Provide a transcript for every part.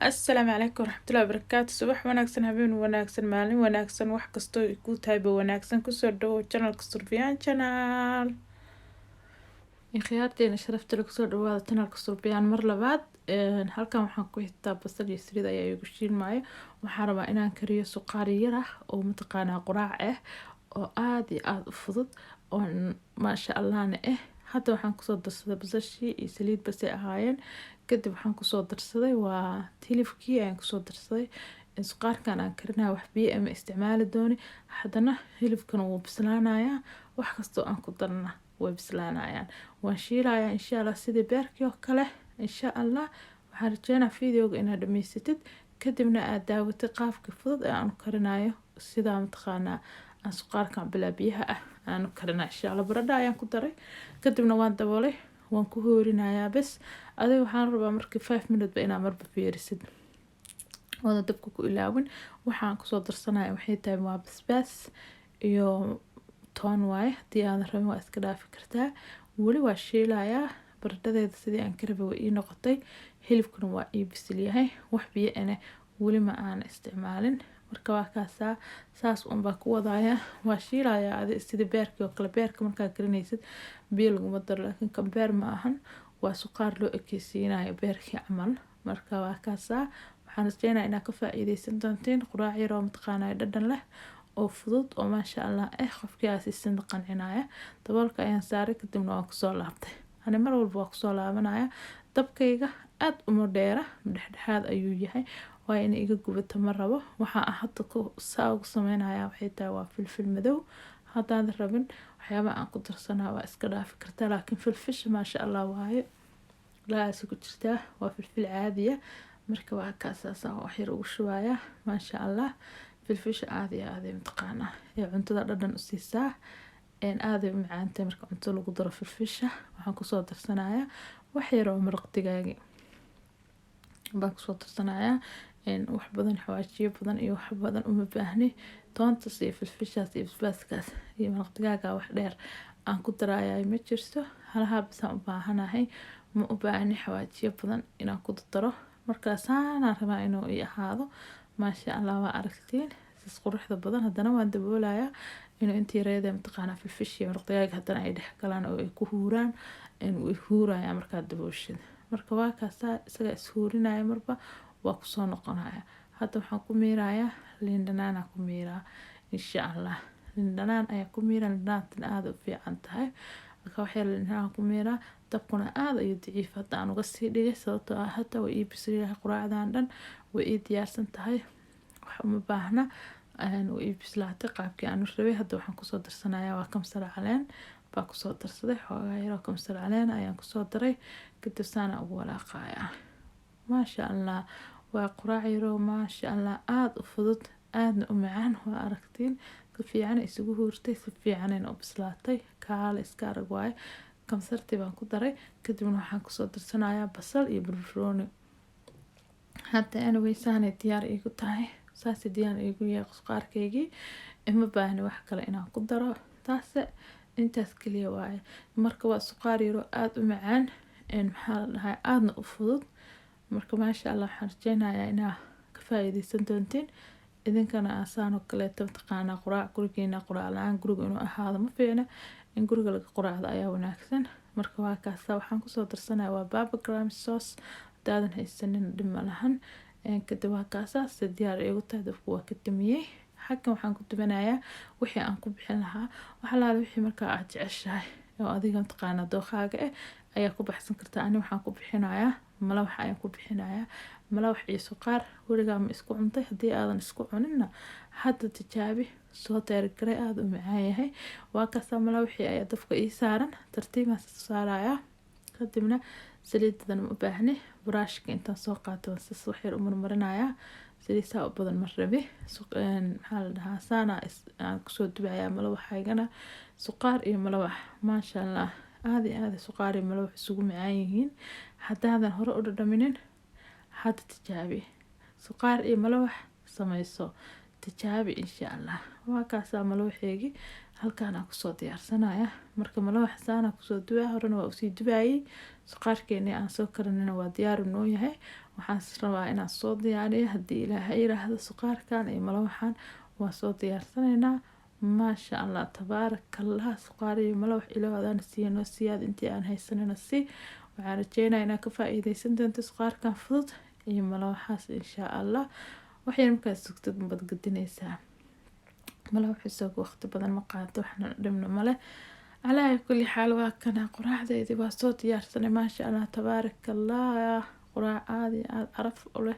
Asalaamu calaykum waraxmatullahi wabarakaatu. Subax wanaagsan, habeen wanaagsan, maalin wanaagsan, wax kastoo ku tahayba wanaagsan. Kusoo dhawow channelka Surbiyaan Channel. Khiyaarteena sharafta leh, kusoo dhawaada channelka Surbiyaan mar labaad. Halkan waxaan ku hitaa basal iyo saliid ayaa igu shiilmaayo. Waxaan rabaa inaan kariyo suqaar yar ah oo mataqaanaa quraac ah oo aada iyo aada u fudud oo maasha allahna ah. Hadda waxaan kusoo darsaday basashii iyo saliid basay ahaayeen. Kadib waxaan kusoo darsaday waa hilibkii ayaan kusoo darsaday. Suqaarkan aan karinaya wax biyo ama isticmaali dooni. Haddana hilibkan wuu bislaanayaa, wax kastoo aan ku darna way bislaanayaan. Waan shiilayaa insha Allah sidii beerkii oo kale insha Allah. Waxaan rajeynaa videoga inaad dhamaysatid, kadibna aad daawatid qaabka fudud ee aan karinayo, sidaa mataqaanaa aan suqaarkan bilaa biyaha ah aan karinaa insha Allah. Baradho ayaan ku daray, kadibna waan daboolay, waan ku hoorinayaa bes. Adiga waxaan rabaa markii 5 minute ba inaa marba fiirisid ooda dabka ku ilaawin. Waxaan kusoo darsanaya waxay tahay waa basbaas iyo toon waaye. Haddii aadan rabin, waa iska dhaafi kartaa. Weli waa shiilayaa. Baradhadeeda sidii aan ka rabay way ii noqotay, hilibkuna waa ii bisil yahay, wax biyo ane weli ma aana isticmaalin. Marka waa kaasaa, saas unbaa ku wadaaya. Waa shiilayaa adi sidii beerkii oo kale. Beerka markaa karinaysid biyo laguma daro, laakiin kan beer ma ahan, waa suqaar loo ekeysiinayo beerkii camal. Marka waa kaasaa. Waxaan rajeynaya inaad ka faa-iideysan doontiin quraac yar oo mataqaanaa dhadhan leh oo fudud oo maasha allah eh, qofkii aa siisan qancinaya. Daboolka ayaan saaray, kadibna waan kusoo laabtay. Ani mar walba waa kusoo laabanaya. Dabkayga aada uma dheera, dhexdhexaad ayuu yahay, waayo in iga gubato ma rabo. Waxaa hadda saa ugu sameynaya waxay tahay waa filfil madow. Haddaadan rabin waxyaabaha aan ku darsanaa, waa iska dhaafi kartaa, laakiin filfisha maasha allah waaye, lahaasi ku jirtaa, waa filfil caadiya. Marka waa kaasaasa wax yar ugu shubaaya. Maasha Allah, filfisha aada iyo aada mataqaanaa ee cuntada dhadhan u siisaa, aaday u macaantahay marka cunto lagu daro filfisha. Waxaan kusoo darsanayaa wax yar oo maraq digaagi baan kusoo darsanayaa. Wax badan, xawaajiyo badan iyo wax badan uma baahni. Toontas iyo filfishaas iyo basbaaskaas iyo maraq digaaga, wax dheer aan ku darayaa ma jirto. Halahaa basaan u baahanahay, ma u baahni xawaajiyo badan inaan ku daro. Marka saanaan rabaa inuu ii ahaado. Maasha Allah, waa aragtiin sis quruxda badan. Haddana waan daboolayaa inuu intii reeda mataqaanaa filfish iyo maraq digaaga haddana ay dhex galaan oo ay ku huuraan. Way huurayaan markaad dabooshid. Marka waa kaasaa, isaga is huurinaya, marba waa kusoo noqonaya. Hadda waxaan ku miirayaa liin dhanaanaa ku miiraa insha Allah. Liin dhanaan ayaa ku miiraa, liin dhanaantina aada u fiican tahay. Marka waxyar liin dhanaan ku miiraa. Dabkuna aada ayuu daciif hadda aan uga sii dhigay, sababtoo ah hadda way ii bisilyahay. Quraacdan dhan way ii diyaarsan tahay, wax uma baahna, way ii bislaatay qaabkii aan u rabay. Hadda waxaan kusoo darsanayaa waa kamsar caleen baa kusoo darsaday. Xoogaa yaroo kamsar caleen ayaan kusoo daray, kadib saana ugu walaaqayaa. Maasha Allah, waa quraac yaroo maasha Allah aada u fudud, aadna u macaan. Waa aragtiin, si fiican isugu huurtay, si fiicanayna u bislaatay. Kaale iska arag waaye. Kamsartii baan ku daray, kadibna waxaan kusoo darsanayaa basal iyo barbarooni. Hadda anyway saanay diyaar iigu tahay, saasay diyaar iigu yahay suqaarkaygii. Ima baahni wax kale inaan ku daro, taase intaas kaliya waaye. Marka waa suqaar yaroo aada u macaan, maxaa la dhahay, aadna u fudud. Marka maasha Allah, waxaan rajeynayaa inaa ka faa-iideysan doontiin idinkana. Asaan oo kaleeto mataqaanaa quraac gurigeena, quraac la-aan guriga inuu ahaado ma fiicna, in guriga laga quraacdo ayaa wanaagsan. Marka waa kaasa. Waxaan kusoo darsanaya waa pepper sauce. Hadaadan haysanin, dhib ma lahan. Kadib waa kaasaa, si diyaar iigu tahay. Dabku waa ka damiyey. Xaggan waxaan ku dubanayaa wixii aan ku bixin lahaa. Wax alaala wixii markaa aad jeceshahay oo adiga mataqaanaa dookhaaga ah ayaa ku baxsan kartaa. Ani waxaan ku bixinayaa malawax ayaan ku bixinayaa. Malawax iyo suqaar weligaa ma isku cuntay? Haddii aadan isku cuninna, hadda tijaabi, soo diyaargaray, aada u macaan yahay. Waa kaasaa, malawaxii ayaa dabka ii saaran, tartiibaan saarayaa. Kadibna saliidadan ma u baahni. Buraashka intaan soo qaato sas wax yar u marmarinayaa. Saliid saa u badan ma rabi. Maxaa la dhahaa, saana aan kusoo dubayaa malawaxaygana. Suqaar iyo malawax, maasha Allah, aada iyo aada suqaar iyo malawax isugu macaan yihiin. Haddaadan hore u dhadhaminin, hadda tijaabi, suqaar iyo malawax sameyso. Tijaabi insha Allah. Waa kaasaa malawaxeygii halkaan aan kusoo diyaarsanaya. Marka malawax saana kusoo dubaa, horena waa usii dubayay. Suqaarkeeni aan soo karinina waa diyaar noo yahay. Waxaan rabaa inaan soo diyaariyo, haddii Ilaahay yiraahdo, suqaarkan iyo malawaxan waa soo diyaarsanaynaa. Maasha Allah, tabaarakallah. Suqaar iyo malawax Ilaahadana siiya, noo siyaad intii aan haysanina si. Waxaan rajeynaya inaad ka faa-iideysan doonto suqaarkan fudud iyo malawaxaas insha Allah. Waxyar markaad sugtid baad gadinaysaa. Malawax isagu waqti badan ma qaato, waxna dhibna male. Calaa kulli xaal, waa kana quraacdeydii, waa soo diyaarsanay. Maasha Allah, tabaarakallah. Quraac aada iyo aada caraf u leh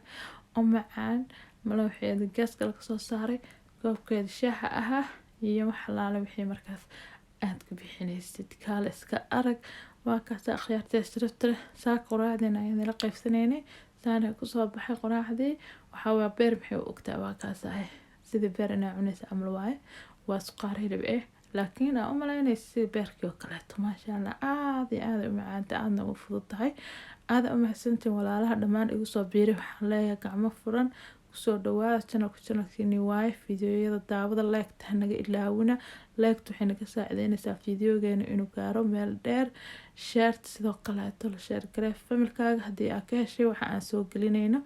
oo macaan. Malawaxeeda gaaska laga soo saaray, koobkeeda shaaxa ahaa iyo wax alaale wixii markaas aada ku bixinaysid, kaale iska arag. Waa kaasa, akhyaartee sharafta leh. Saaka quraacdeena ayaan ila qaybsanaynay. Saana kusoo baxay quraacdii. Waxaa waa beer, maxay u ogtaa? Waa kaasahay, sidii beer inaa cunaysa camal waaye. Waa suqaar hilib eh, laakiin aan u malaynaysa sidii beerkii oo kaleeto. Maasha Allah, aada iyo aada u macaanta, aadna u fudud tahay. Aada u mahadsantiin walaalaha dhammaan igu soo biiray. Waxaan leeyahay gacmo furan kusoo dhawaada channelka, channelkiini waaye. Fiidiyoyada daawada, like-ta hanaga ilaawina. Like-ta waxay naga saacideynaysaa fiidiyogeena inuu gaaro meel dheer. Share-ta sidoo kaleeto, la share garee familkaaga haddii aad ka heshay waxa aan soo gelinayno.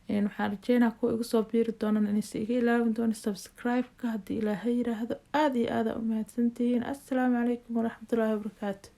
Waxaan rajeynaa kuwa igu soo biiri doonaan inaysa iga ilaawin doono subscribe-ka, haddii Ilaahay yiraahdo. Aada iyo aada u mahadsantihiin. Assalaamu calaykum waraxmatullaahi wabarakaatu.